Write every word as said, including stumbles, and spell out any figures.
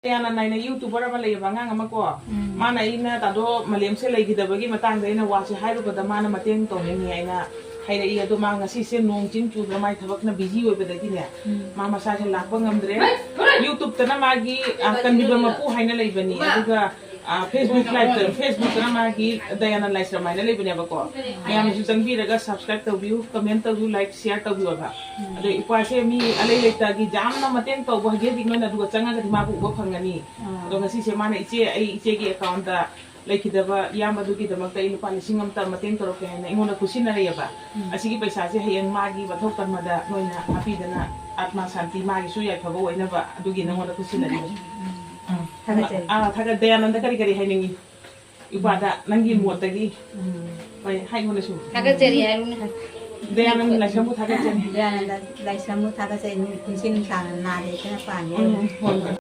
ꯀꯌꯥꯅ ꯅꯥꯏꯅ YouTuber ꯑꯃ ꯂꯩꯌꯦꯕ, ꯑꯉꯥꯡ ꯑꯃ ꯀꯣ꯫ ꯎꯝ꯫ ꯃꯥꯅ ꯑꯩꯅ ꯇꯥꯗꯣ ꯃꯥꯂꯦꯝꯁꯦ ꯂꯩꯈꯤꯗꯕꯒꯤ ꯃꯇꯥꯡꯗ ꯑꯩꯅ ꯋꯥꯁꯦ ꯍꯥꯏꯔꯨꯕꯗ ꯃꯥꯅ ꯃꯇꯦꯡ ꯇꯧꯅꯤꯡꯉꯤ ꯍꯥꯏꯅ ꯍꯥꯏꯔꯛꯏ꯫ ꯑꯗꯣ ꯃꯥ ꯉꯁꯤꯁꯦ ꯅꯣꯡ ꯆꯤꯡ ꯆꯨꯗꯅ ꯃꯥꯏ ꯊꯕꯛꯅ busy ꯑꯣꯏꯕꯗꯒꯤꯅꯦ, ꯎꯝ꯫ ꯃꯥ ꯃꯁꯥꯁꯦ ꯂꯥꯛꯄ ꯉꯝꯗ꯭ꯔꯦ꯫ YouTubeꯇꯅ ꯃꯥꯒꯤ, ꯑ, ꯀꯟꯕꯤꯕ ꯃꯄꯨ ꯍꯥꯏꯅ ꯂꯩꯕꯅꯤ꯫ ꯑꯗꯨꯒ, ꯑ, Facebook Liveꯇ, Facebookꯇꯅ ꯃꯥꯒꯤ ꯗꯌꯥꯅꯟ ꯂꯥꯏꯁ꯭ꯔꯝ ꯍꯥꯏꯅ ꯂꯩꯕꯅꯦꯕꯀꯣ꯫ ꯃꯌꯥꯝꯅꯁꯨ ꯆꯪꯕꯤꯔꯒ subscribe ꯇꯧꯕꯤꯌꯨ, comment ꯇꯧꯕꯤꯌꯨ, like, share ꯇꯧꯕꯤꯌꯣꯕ꯫ ꯎꯝ꯫ ꯑꯗꯣ ꯏꯄ꯭ꯋꯥꯁꯦ ꯃꯤ ꯑꯂꯩ ꯂꯩꯇꯒꯤ ꯌꯥꯝꯅ ꯃꯇꯦꯡ ꯇꯧꯕ ꯍꯧꯖꯤꯛ ꯍꯧꯖꯤꯛ ꯅꯣꯏꯅ ꯑꯗꯨꯒ ꯆꯪꯉꯒꯗꯤ ꯃꯥꯕꯨ ꯎꯕ ꯐꯪꯒꯅꯤ꯫ ꯑꯥ꯫ ꯑꯗꯣ ꯉꯁꯤꯁꯦ ꯃꯥꯅ, "ꯏꯆꯦ, ꯑꯩ ꯏꯆꯦꯒꯤ accountꯇ ꯂꯩꯈꯤꯗꯕ ꯏꯌꯥꯝꯕꯗꯨꯒꯤꯗꯃꯛꯇ ꯑꯩ ꯂꯨꯄꯥ ꯂꯤꯁꯤꯡ ꯑꯃꯇ ꯃꯇꯦꯡ ꯇꯧꯔꯛꯀꯦ" ꯍꯥꯏꯅ ꯑꯩꯉꯣꯟꯗ ꯈꯨꯠꯁꯤꯟꯅꯔꯛꯑꯦꯕ꯫ ꯎꯝ꯫ ꯑꯁꯤꯒꯤ ꯄꯩꯁꯥꯁꯦ ꯍꯌꯦꯡ ꯃꯥꯒꯤ ꯃꯊꯧ ꯇꯟꯕꯗ ꯅꯣꯏꯅ ꯍꯥꯞꯄꯤꯗꯅ ꯑꯥꯠꯃꯥ ꯁꯥꯟꯇꯤ, ꯃꯥꯒꯤꯁꯨ ꯌꯥꯏꯐꯕ ꯑꯣꯏꯅꯕ ꯑꯗꯨꯒꯤ ꯅꯉꯣꯟꯗ ꯈꯨꯠꯁꯤꯟꯅꯔꯤꯕꯅꯤ꯫ ꯎꯝ꯫ ꯊꯥꯒꯠꯆꯔꯤ꯫ ꯑꯥ, ꯊꯥꯒꯠ-, ꯗꯌꯥꯅꯟꯗ ꯀꯔꯤ ꯀꯔꯤ ꯍꯥꯏꯅꯤꯡꯉꯤ? ꯏꯄꯥꯗ ꯅꯪꯒꯤ ꯃꯣꯠꯇꯒꯤ꯫ ꯎꯝ꯫ ꯍꯣꯏ, ꯍꯥꯏꯉꯣꯅꯦ ꯁꯨꯝ꯫ ꯊꯥꯒꯠꯆꯔꯤ ꯍꯥꯏꯌꯨꯅꯦ꯫ ꯗꯌꯥꯅꯟ ꯂꯥꯏꯁ꯭ꯔꯝꯕꯨ ꯊꯥꯒꯠꯆꯔꯤ꯫ ꯗꯌꯥꯅꯟꯗ ꯂꯥꯏꯁ꯭ꯔꯝꯕꯨ ꯊꯥꯒꯠꯆꯔꯤ꯫ ꯄꯨꯟꯁꯤ ꯅꯨꯡꯁꯥꯡꯅ ꯅꯥꯗ ꯌꯦꯛꯇꯅ ꯄꯥꯟꯒꯦ꯫ ꯎꯝ, ꯍꯣꯏ, ꯍꯣꯏ꯫